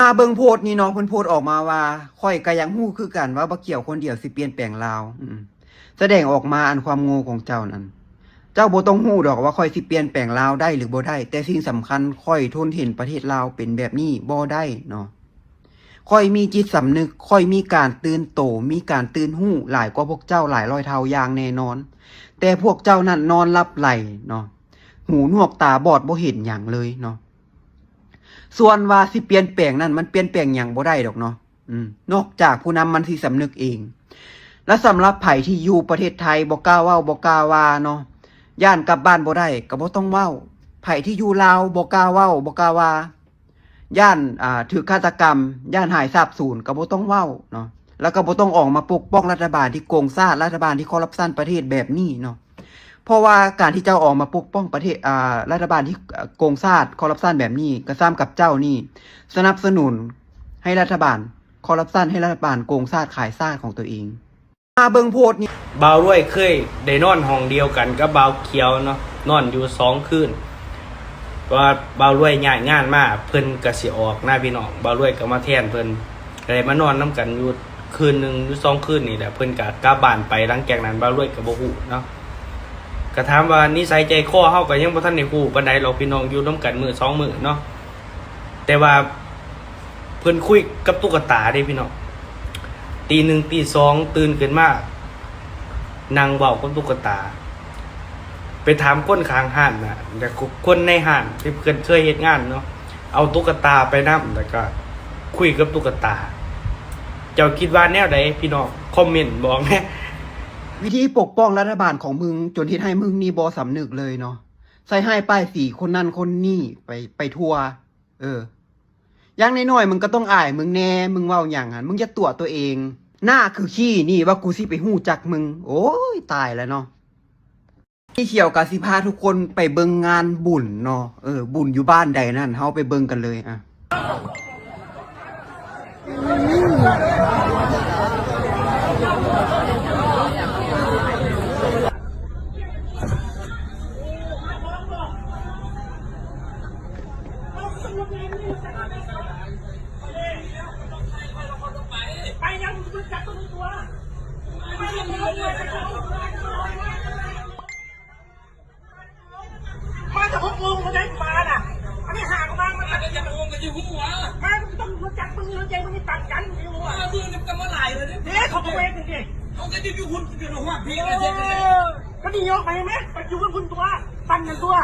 ມາເບິ່ງໂພສນີ້ເນາະ ເພິ່ນໂພສອອກມາວ່າ ຂ້ອຍກໍຢາກຮູ້ຄືກັນວ່າບັກຂຽວຄົນດຽວຊິປ່ຽນແປງລາວ. ອືມ ສະແດງອອກມາອັນຄວາມໂງ່ຂອງເຈົ້ານັ້ນ. ເຈົ້າບໍ່ຕ້ອງຮູ້ດອກວ່າຂ້ອຍຊິປ່ຽນແປງລາວໄດ້ຫຼືບໍ່ໄດ້, ແຕ່ສິ່ງສຳຄັນ ຂ້ອຍທົນເຫັນປະເທດລາວເປັນແບບນີ້ບໍ່ໄດ້ເນາະ. ຂ້ອຍມີຈິດສຳນຶກ, ຂ້ອຍມີການຕື່ນໂຕ, ມີການຕື່ນຮູ້ຫຼາຍກວ່າພວກເຈົ້າຫຼາຍຮ້ອຍເທົ່າຢ່າງແນ່ນອນ. ແຕ່ພວກເຈົ້ານັ້ນນອນຫຼັບໄຫຼເນາະ, ຫູໜວກຕາບອດ ບໍ່ເຫັນຫຍັງເລີຍເນາະ. ສ່ວນວ່າຊິປ່ຽນແປງນັ້ນ ມັນປ່ຽນແປງຫຍັງບໍ່ໄດ້ດອກເນາະ, ອືມ ນອກຈາກຜູ້ນຳມັນຊິສຳນຶກເອງ. ແລະ ສຳລັບໃຜທີ່ຢູ່ປະເທດໄທບໍ່ກ້າເວົ້າບໍ່ກ້າວ່າເນາະ, ຢ້ານກັບບ້ານບໍ່ໄດ້ກໍບໍ່ຕ້ອງເວົ້າ. ໃຜທີ່ຢູ່ລາວບໍ່ກ້າເວົ້າບໍ່ກ້າວ່າ, ຢ້ານ ອ່າ ຖືກຄາດຕະກຳ, ຢ້ານຫາຍສາບສູນກໍບໍ່ຕ້ອງເວົ້າເນາະ, ແລ້ວກໍບໍ່ຕ້ອງອອກມາປົກປ້ອງລັດຖະບານທີ່ໂກງຊາດ, ລັດຖະບານທີ່ຄໍຣັບຊັນປະເທດແບບນີ້ເນາະ. ເພາະວ່າການທີ່ເຈົ້າອອກມາປົກປ້ອງປະເທດ ອ່າ ລັດຖະບານທີ່ ເອີ ໂກງຊາດ, ຄໍຣັບຊັນແບບນີ້ ກໍສ່ຳກັບເຈົ້ານີ້ສະໜັບສະໜູນໃຫ້ລັດຖະບານຄໍຣັບຊັນ, ໃຫ້ລັດຖະບານໂກງຊາດຂາຍຊາດຂອງຕົວເອງ. ມາເບິ່ງໂພສນີ້. ບ່າວລວຍເຄີຍໄດ້ນອນຫ້ອງດຽວກັນກັບບ່າວຂຽວເນາະ, ນອນຢູ່ສອງຄືນ. ວ່າບ່າວລວຍຍ້າຍງານມາ ເພິ່ນກໍຊິອອກນະພີ່ນ້ອງ, ບ່າວລວຍກໍມາແທນເພິ່ນ, ກໍໄດ້ມານອນນຳກັນຢູ່ຄືນໜຶ່ງ ຢູ່ສອງຄືນນີ້ແຫຼະ. ເພິ່ນກໍກັບບ້ານໄປ, ຫຼັງຈາກນັ້ນບ່າວລວຍກໍບໍ່ຮູ້ເນາະ. ກໍຖາມວ່ານິໄສໃຈຄໍເຮົາກໍຍັງບໍ່ທັນໄດ້ຮູ້ປານໃດດອກພີ່ນ້ອງ, ຢູ່ນຳກັນມື້ສອງມື້ເນາະ. ແຕ່ວ່າເພິ່ນຄຸຍກັບຕຸກກະຕາເດ້ພີ່ນ້ອງ, ຕີໜຶ່ງຕີສອງຕື່ນຂຶ້ນມາ ນັ່ງເວົ້າກັບຕຸກກະຕາ. ໄປຖາມຄົນຂ້າງຮ້ານນະ, ແລະ ຄົນໃນຮ້ານທີ່ເພິ່ນເຄີຍເຮັດງານເນາະ, ເອົາຕຸກກະຕາໄປນຳ ແລ້ວກໍຄຸຍກັບຕຸກກະຕາ. ເຈົ້າຄິດວ່າແນວໃດພີ່ນ້ອງ? ຄອມເມັນບອກແດ່. ວິທີປົກປ້ອງລັດຖະບານຂອງມຶງ ຈົນເຮັດໃຫ້ມຶງນີ້ບໍ່ສຳນຶກເລີຍເນາະ, ໃສ່ຮ້າຍປ້າຍສີຄົນນັ້ນຄົນນີ້ໄປ ໄປທົ່ວ. ເອີ ຢ່າງໜ້ອຍໆ ມຶງກໍຕ້ອງອາຍມຶງແດ່, ມຶງເວົ້າຫຍັງຫັ້ນ ມຶງຢ່າຕົວະຕົວເອງ. ໜ້າຄືຂີ້ນີ້ວ່າກູຊິໄປຮູ້ຈັກມຶງ. ໂອ້ຍ ຕາຍແລ້ວເນາະ. ມີຂຽວກໍຊິພາທຸກຄົນໄປເບິ່ງງານບຸນເນາະ. ເອີ ບຸນຢູ່ບ້ານໃດນັ້ນ ເຮົາໄປເບິ່ງກັນເລີຍ. ອະ ມາຈາກຫົກໂມງ ບໍ່ໄດ້ມານະ. ອັນນີ້ຫ້າໂມງ ມາຈາກຫົກໂມງ ກໍຊິຮູ້ຫວາ. ມາຕ້ອງຮູ້ຈັກ ເບິ່ງເລື່ອງໃຫຍ່ ມັນມີປານກັນຢູ່ຫວາ. ເອີ ເບິ່ງນຳກັນມາຫຼາຍເລີຍເດ້. ເດ້ ເຂົາກໍເວົ້ນເດ້. ເຂົາກໍຢູ່ພຸ້ນ ຢູ່ຮອດພີ້ ເອີ ກໍນີ້ຍົກໄປແມ່ນ ໄປຢູ່ພຸ້ນຕົວະ ປັ່ນກັນຕົວະ.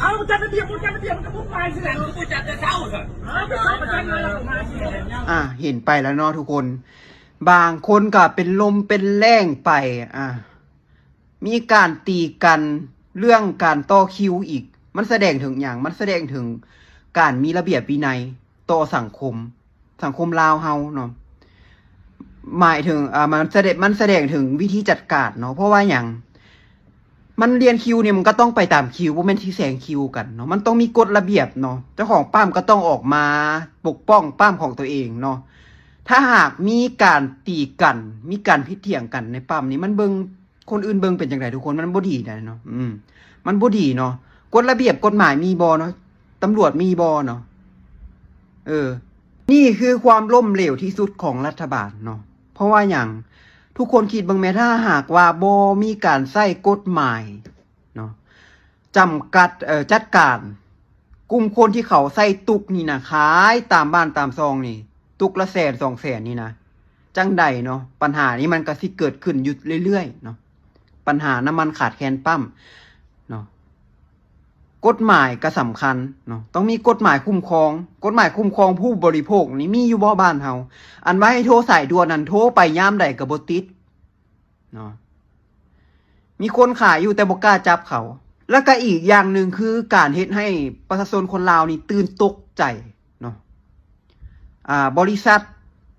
ເອົາຈັດລະບຽບ ຈັດລະບຽບ ມັນກໍບໍ່ໄປຊິແຫຼະ. ບໍ່ຈັດແຕ່ເຊົ້າ ເອີ ໄປເຊົ້າ ໄປຈັດເລີຍ. ອ່າ ເຫັນໄປແລ້ວເນາະທຸກຄົນ, ບາງຄົນກໍເປັນລົມເປັນແລ້ງໄປ. ອ່າ ມີການຕີກັນເລື່ອງການຕໍ່ຄິວອີກ. ມັນສະແດງເຖິງຫຍັງ? ມັນສະແດງເຖິງການມີລະບຽບວິໄນຕໍ່ສັງຄົມ, ສັງຄົມລາວເຮົາເນາະ. ໝາຍເຖິງ ອ່າ ມັນສະແດງ ມັນສະແດງເຖິງວິທີຈັດການເນາະ. ເພາະວ່າຫຍັງ? ມັນລຽນຄິວນີ້ ມັນກໍຕ້ອງໄປຕາມຄິວ, ບໍ່ແມ່ນຊິແຊງຄິວກັນເນາະ. ມັນຕ້ອງມີກົດລະບຽບເນາະ. ເຈົ້າຂອງປ້ຳກໍຕ້ອງອອກມາປົກປ້ອງປ້ຳຂອງຕົວເອງເນາະ. ຖ້າຫາກມີການຕີກັນ, ມີການຜິດຖຽງກັນໃນປ້ຳນີ້, ມັນເບິ່ງ ຄົນອື່ນເບິ່ງເປັນຈັ່ງໃດທຸກຄົນ? ມັນບໍ່ດີໃດເນາະ. ອືມ ມັນບໍ່ດີເນາະ. ກົດລະບຽບກົດໝາຍມີບໍ່ເນາະ? ຕຳຫຼວດມີບໍ່ເນາະ? ເອີ ນີ້ຄືຄວາມລົ້ມເຫຼວທີ່ສຸດຂອງລັດຖະບານເນາະ. ເພາະວ່າຫຍັງ? ທຸກຄົນຄິດເບິ່ງແມ້, ຖ້າຫາກວ່າບໍ່ມີການໃຊ້ກົດໝາຍເນາະ ຈຳກັດ ເອີ ຈັດການ ກຸ່ມຄົນທີ່ເຂົາໃຊ້ຕຸກນີ້ນະ ຂາຍຕາມບ້ານຕາມຊ່ອງນີ້ ຕຸກລະແສນສອງແສນນີ້ນະ ຈັ່ງໃດເນາະ ບັນຫານີ້ມັນກໍຊິເກີດຂຶ້ນຢູ່ເລື້ອຍໆເນາະ. ບັນຫານ້ຳມັນຂາດແຄນປ້ຳເນາະ. ກົດໝາຍກໍສຳຄັນເນາະ, ຕ້ອງມີກົດໝາຍຄຸ້ມຄອງ. ກົດໝາຍຄຸ້ມຄອງຜູ້ບໍລິໂພກນີ້ມີຢູ່ບໍ່ບ້ານເຮົາ? ອັນວ່າໃຫ້ໂທສາຍດ່ວນນັ້ນ ໂທໄປຍາມໃດກໍບໍ່ຕິດ ເນາະ. ມີຄົນຂາຍຢູ່ແຕ່ບໍ່ກ້າຈັບເຂົາ. ແລ້ວກະອີກຢ່າງໜຶ່ງຄືການເຮັດໃຫ້ປະຊາຊົນຄົນລາວນີ້ຕື່ນຕົກໃຈເນາະ. ອ່າ ບໍລິສັດ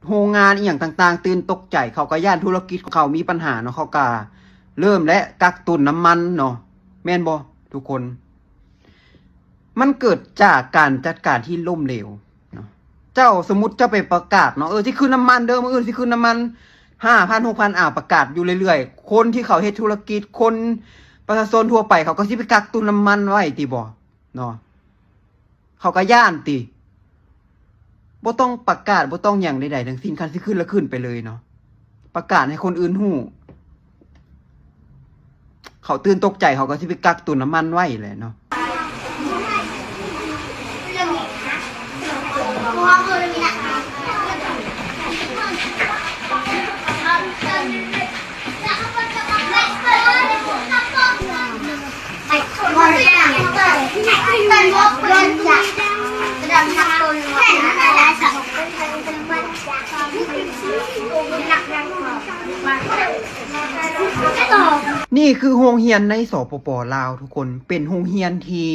ໂຮງງານອີ່ຫຍັງຕ່າງໆ ຕື່ນຕົກໃຈ, ເຂົາກະຢ້ານທຸລະກິດຂອງເຂົາມີບັນຫາເນາະ, ເຂົາກະເລີ່ມແລ້ວກັກຕຸນນ້ຳມັນເນາະ, ແມ່ນບໍ່ທຸກຄົນ? ມັນເກີດຈາກການຈັດການທີ່ລົ້ມເຫຼວເນາະ. ເຈົ້າ ສົມມຸດເຈົ້າໄປປະກາດເນາະ, ເອີ ຊິຂຶ້ນນ້ຳມັນເດີ, ມື້ອື່ນຊິຂຶ້ນນ້ຳມັນ ຫ້າພັນ ຫົກພັນ ອ້າວ ປະກາດຢູ່ເລື້ອຍໆ. ຄົນທີ່ເຂົາເຮັດທຸລະກິດ, ຄົນ ປະຊາຊົນທົ່ວໄປ ເຂົາກໍຊິໄປກັກຕຸນນ້ຳມັນໄວ້ຕິບໍເນາະ? ເຂົາກໍຢ້ານຕິ. ບໍ່ຕ້ອງປະກາດ ບໍ່ຕ້ອງຫຍັງໃດໆທັງສິ້ນ ຄັນຊິຂຶ້ນລະຂຶ້ນໄປເລີຍເນາະ ປະກາດໃຫ້ຄົນອື່ນຮູ້. ເຂົາຕື່ນຕົກໃຈ ເຂົາກໍຊິໄປກັກຕຸນນ້ຳມັນໄວ້ແຫຼະເນາະ. ນີ້ຄືໂຮງຮຽນໃນ ສປປ ລາວ ທຸກຄົນ ເປັນໂຮງຮຽນທີ່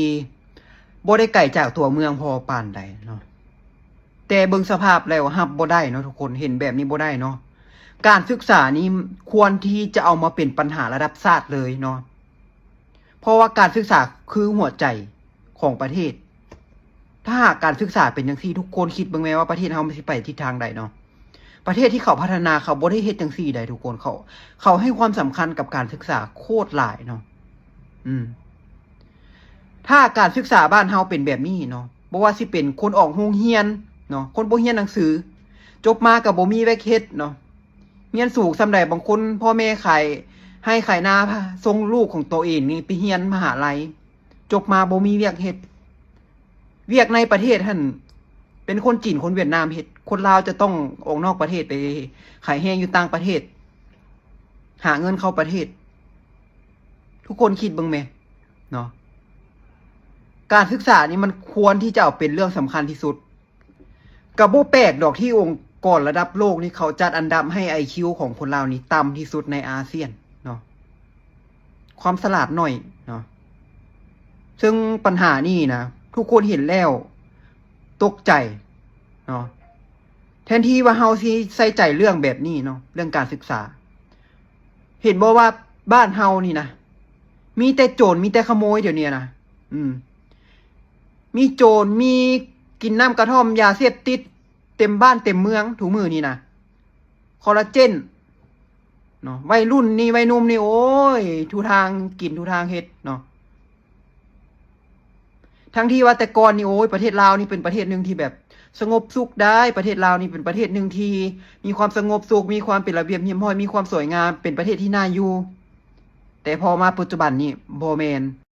ບໍ່ໄດ້ໄກຈາກຕົວເມືອງພໍປານໃດເນາະ. ແຕ່ເບິ່ງສະພາບແລ້ວຮັບບໍ່ໄດ້ເນາະທຸກຄົນ ເຫັນແບບນີ້ບໍ່ໄດ້ເນາະ. ການສຶກສານີ້ຄວນທີ່ຈະເອົາມາເປັນບັນຫາລະດັບຊາດເລີຍເນາະ ເພາະວ່າການສຶກສາຄືຫົວໃຈຂອງປະເທດ. ຖ້າຫາກການສຶກສາເປັນຈັ່ງຊີ້ ທຸກຄົນຄິດເບິ່ງແມ້ວ່າປະເທດເຮົາມັນຊິໄປທິດທາງໃດເນາະ. ປະເທດທີ່ເຂົາພັດທະນາ ເຂົາບໍ່ໄດ້ເຮັດຈັ່ງຊີ້ໃດ໋ທຸກຄົນ ເຂົາ ເຂົາໃຫ້ຄວາມສຳຄັນກັບການສຶກສາໂຄດຫຼາຍເນາະ. ອືມ ຖ້າການສຶກສາບ້ານເຮົາເປັນແບບນີ້ເນາະ ບໍ່ວ່າຊິເປັນຄົນອອກໂຮງຮຽນເນາະ ຄົນບໍ່ຮຽນໜັງສື ຈົບມາກໍບໍ່ມີວຽກເຮັດເນາະ. ຮຽນສູງສ່ຳໃດ ບາງຄົນພໍ່ແມ່ຂາຍໄຮ່ຂາຍນາ ສົ່ງລູກຂອງໂຕເອງນີ້ໄປຮຽນມະຫາໄລ ຈົບມາບໍ່ມີວຽກເຮັດ. ວຽກໃນປະເທດຫັ້ນ ເປັນຄົນຈີນຄົນຫວຽດນາມເຮັດ ຄົນລາວຈະຕ້ອງອອກນອກປະເທດໄປຂາຍແຮງຢູ່ຕ່າງປະເທດ ຫາເງິນເຂົ້າປະເທດ. ທຸກຄົນຄິດເບິ່ງແມເນາະ ການສຶກສານີ້ມັນຄວນທີ່ຈະເອົາເປັນເລື່ອງສຳຄັນທີ່ສຸດ. ກະບໍ່ແປກດອກທີ່ອົງກອນລະດັບໂລກນີ້ເຂົາຈັດອັນດັບໃຫ້ໄອຄິວຂອງຄົນລາວນີ້ຕ່ຳທີ່ສຸດໃນອາຊຽນເນາະ ຄວາມສະຫຼາດໜ້ອຍເນາະ. ເຊິ່ງບັນຫານີ້ນະ ທຸກຄົນເຫັນແລ້ວຕົກໃຈເນາະ. ແທນທີ່ວ່າເຮົາຊິໃສ່ໃຈເລື່ອງແບບນີ້ເນາະ ເລື່ອງການສຶກສາ ເຫັນບໍ່ວ່າບ້ານເຮົານີ້ນະ ມີແຕ່ໂຈນ ມີແຕ່ຂະໂມຍດຽວນີ້ນະ. ອືມ ມີໂຈນ ມີກິນນ້ຳກະທ່ອມ ຢາເສບຕິດ ເຕັມບ້ານເຕັມເມືອງທຸກມື້ນີ້ນະ ຄໍລາເຈນເນາະ. ໄວລຸ້ນນີ້ ໄວໜຸ່ມນີ້ ໂອ້ຍ ທຸທາງກິນ ທຸທາງເຮັດເນາະ. ທັງທີ່ວ່າແຕ່ກ່ອນນີ້ ໂອ້ຍ ປະເທດລາວນີ້ເປັນປະເທດໜຶ່ງທີ່ແບບສະຫງົບສຸກໄດ໋ ປະເທດລາວນີ້ເປັນປະເທດໜຶ່ງທີ່ມີຄວາມສະຫງົບສຸກ ມີຄວາມເປັນລະບຽບຮຽບຮ້ອຍ ມີຄວາມສວຍງາມ ເປັນປະເທດທີ່ໜ້າຢູ່. ແຕ່ພໍມາປັດຈຸບັນນີ້ບໍ່ແມ່ນ.